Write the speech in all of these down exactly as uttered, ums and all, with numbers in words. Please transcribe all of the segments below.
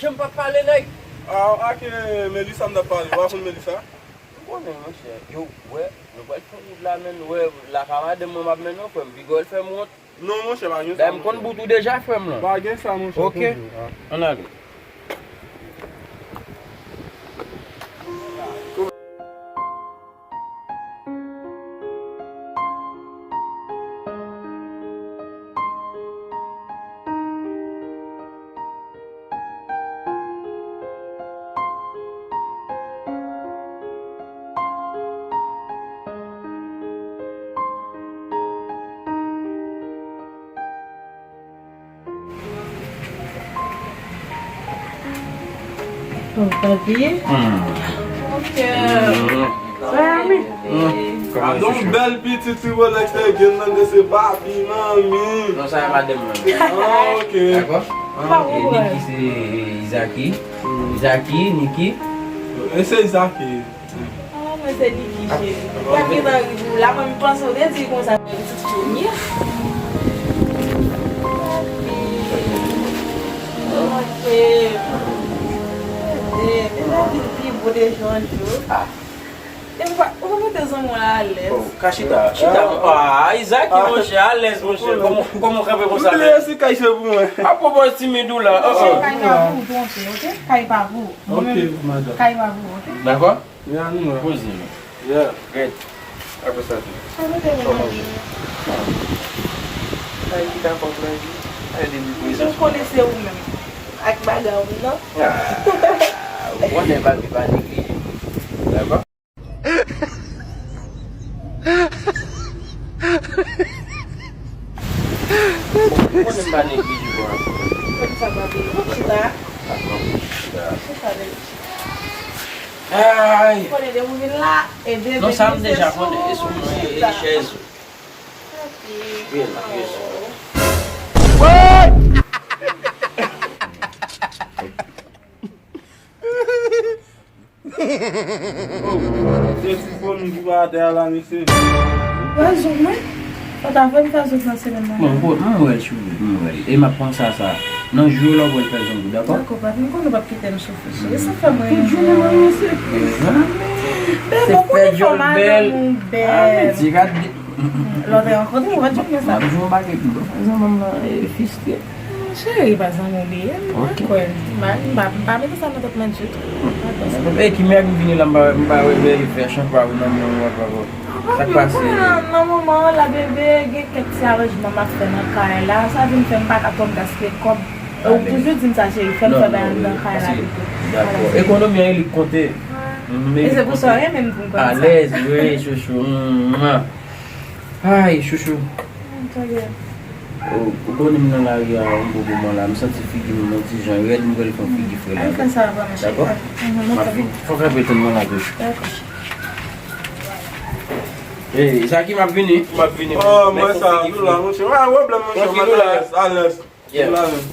M p ap pale, nèg. A, ak, eh, Melissa m t ap pale. W a konn Melissa? M konnen, monchè. Yo, wè, nou pral fè wout la, men, wè, la pa madanm mwen m ap mennen non, frè m. Piga w al fè m wont. Non, monchè, pa gen sa, monchè. Dayè, m konn bout ou deja, frè m lan. Pa gen sa, monchè, ok. Ann ale. Oh, papi. Hmm. Mon cœur. Sa va, mi? Hmm. Kòman se? Yon bèl pitit ti Rolex te gen nan de se papi, manmi. Non, sa e madanm mwen. Ah, ok. Dakò? Ah, ok. E Niki se Izaki. Hmm. Izaki, Niki. E se Izaki. Ah, mwen se Niki, cheri. Ou pa t gentan ri pou la, mwen m panse w te di konsa. Pitit fi w ye. Papi. Mon cœur. Bebe, bebe, pi bo de jan jou. Ah. E ou pa, ou pa mete zanmi w la alèz. Oh, ka chita, chita. Ah, Izaki, monchè, alèz, monchè. Kòman, kòman w kanpe konsa? M bliye si kay se pou mwen. Apwopo timid ou la. Monchè, kay pa pou ou, twonpe, ok? Kay pa pou ou. Mwen menm, kay pa pou ou, ok? Dakò? Yeah, nou la. Poze nou. Yeah. Red. Apre sa tou. Sa nou te manje. Ay, ki ta kòk la, wi. Ay, depi prezans. Ou konnen se ou menm. Ak bagay ou, non? Ah, ou konnen papi pa neglije. Dakò? Ou konnen m pa neglije, bro. Kòm sa, papi. Ou chita. Chita, bebe. Ay. Konnen depi w vin la, e bebe. Non, sa m deja konnen, e sou mwen, e chèz ou. Wi, wi. Oh, se ti fòm ki pa atè a la, mesye. Wè zong mwen. Sa ta fè m fè zong nan semèn nan. Bon, bon, m wè l, chouchou, m wè l. E m ap panse a sa. Nan jou yo la, w pral fè zong ou, dakò? Dakò, papi, m konnen w p ap kite m soufri, cheri. Sa fè mwen. Tout jounen mwen, mesye. Bebe, ou konnen fò madanm ou bèl. Ah, men ti gad. Lè w te rankontre, ou pa t janm gen sa. M ap jwe yon bagay pou ou. Zanmi m nan, e, fistye. Cheri, pa zanmi w li ye. M pa kwè. M pa, m pa, m pa mete sa nan tèt mwen ditou. E, ki mèg m vini la, m pa, m pa wè, wè, fè chanpwa ou nan men w, papa. Sa k pase? Nan moman an la, bebe, gen kèk ti aranjman m ap fè nan kay la. Sa vin fè m pa ka twò m gaspiye kòb. Ou toujou di m sa, cheri, fè m fè bagay anndan kay la pito. Dakò. Ekonomi an, e li k konte. E se pou sa w renmen m pou m konn sa. Alèz, wi, chouchou. Ay, chouchou. Ou, ou konnen m nan lari a yon bon moman la, m santi figi m yon ti jan rèd, m pral fè yon figi frè la. Dakò? M ap vini. Fòk apre tann mwen la tou. Dakò. Ey, Zaki, m ap vini. M ap vini. Oh, mwen sa, nou la, monchè. Pa gen pwoblèm, monchè. Alèz, alèz. Yeah. Nou la menm.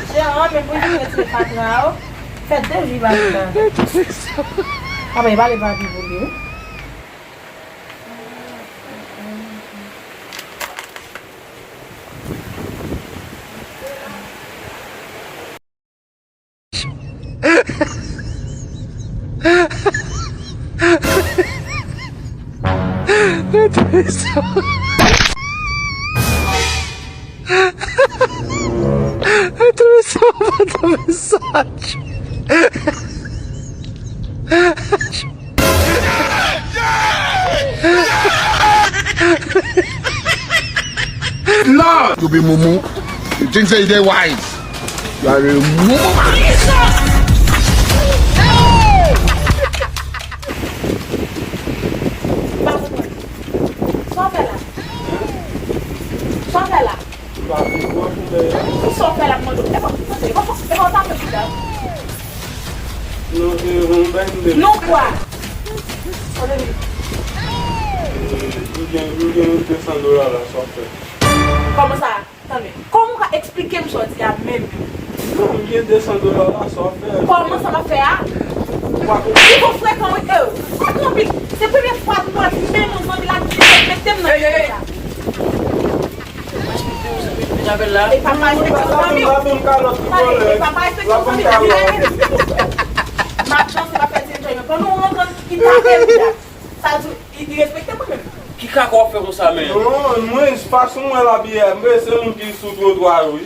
Jeran, men pou li retire fatra yo, fè de jou li pa vin la. Apa, li pale pa pi pou li, wi. Mwen twouve sa, mwen twouve sa pa nan mesaj. Non! You be mumu. You think say you dey wise. You are a mumu man. Sa w fè la? Sa w fè la? Sa w fè la, m mande w? E pa, e pa, e pa w tape chita. Non, e, yon bay m de. Non kwa? Kote li? E, m gen, m gen de san dola la, sa w fè? Kòman sa? Tande, kòman w ka eksplike m sa w di a menm? Non, m gen de san dola la, sa w fè? Kòman sa w ap fè a? Ou pa konprann? Ou twò frekan, wi, e, sa twò anpil. Se premye fwa m wè menm yon zanmi la ki mete m nan. Ey, ey, ey. Sa. E pa pa respekte yon zanmi. Tande, e pa pa respekte yon zanmi. M ap danse, m ap fè ti enjoy, men pandan w rantre, li tape m. Sa di, li, li respekte mwen menm. Ki kaka w ap fè konsa, men? Non, mwen, fason mwen la biyè, mwen, se moun ki sou twotwa yo, wi.